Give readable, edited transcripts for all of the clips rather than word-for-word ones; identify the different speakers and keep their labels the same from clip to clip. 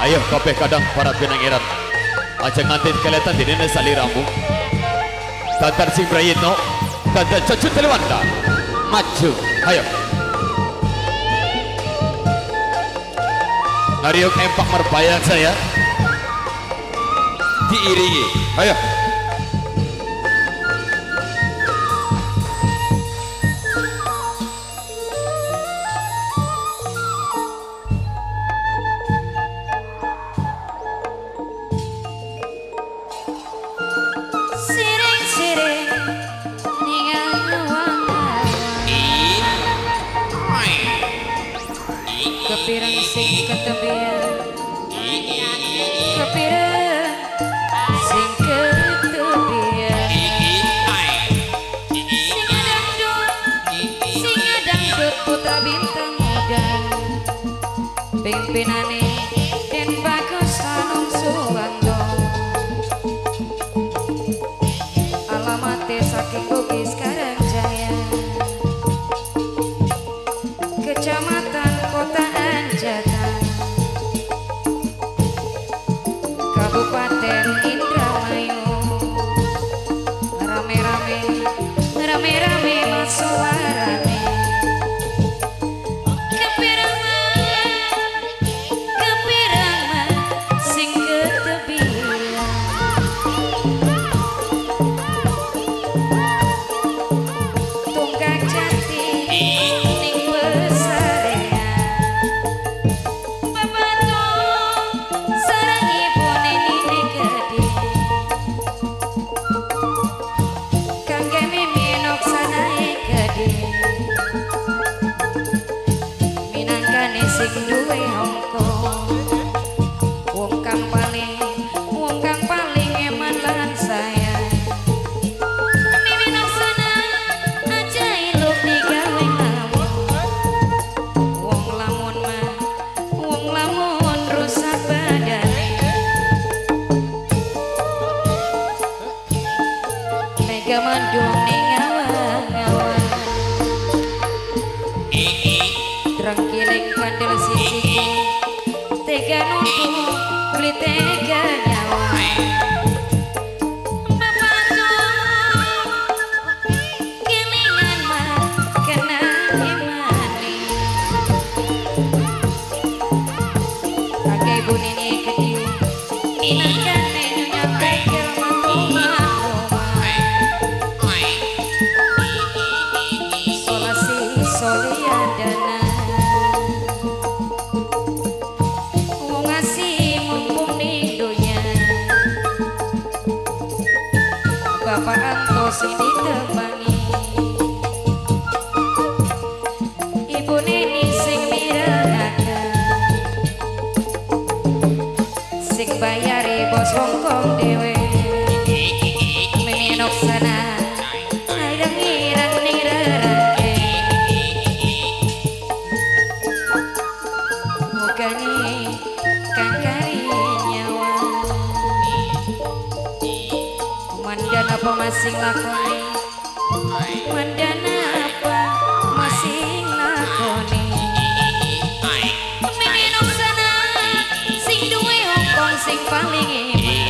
Speaker 1: Ayo kabeh kadang para pinangiran. Aja nganti kelihatan dene saliramu. Dandan sing prayitno, dandan cucu telewanda. Maju, ayo. Ngariuk empak merbayang saya. Diiringi, ayo.
Speaker 2: Kepireng sing ketebian, kepireng sing ketebian, sing adangdut putra bintang muda, pimpinane Den Bagus Hanum Suwanto, alamate saking Bugis Karangjaya, Kecamatan Kota Anjatan, Kabupaten Indramayu. Rame-rame, rame-rame masuarane. Kepirangan, kepirangan sing ketebian. Tunggak jati ning pesarean. Minangkane sing duwe Hongkong, wong kang paling eman lan sayang. Mimin Oksana aja iluk digawe nglamun. Wong lamun mah, wong lamun rusak badane. Mega mandung ning awang-awang, drengkiling kandel sisiku, tega nuduh beli tega nyawa. Bapak kelingan mah kena imani. Kakek ibu nini gede, minangkane nyonya tekel mantu-mantu. Solasi soliadana, wong asih mumpung ning donya. Bapak Anto sing ditepangi, Ibu Nini sing mirengaken, sing bayari bos Hongkong dhewe. Mimin Oksana ireng-ireng ning rerangke. Mugane kang kari nyawa. Mandana apa masing lakone, mandana apa masing lakone. Mimin Oksana sing duwe Hongkong sing paling eman.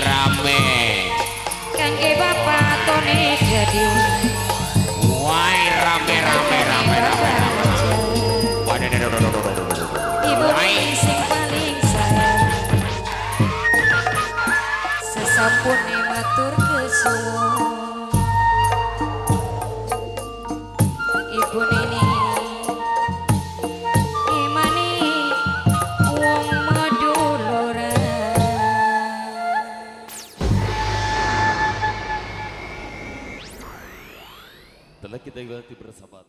Speaker 1: Rame
Speaker 2: kangge bapak tone gede.
Speaker 1: Wai rame rame rame rame rame.
Speaker 2: Ibu Nini sing paling sayang. Sesampune matur kesuwun, Ibu Nini imani wong maduluran.
Speaker 1: Telah kita ikuti bersama.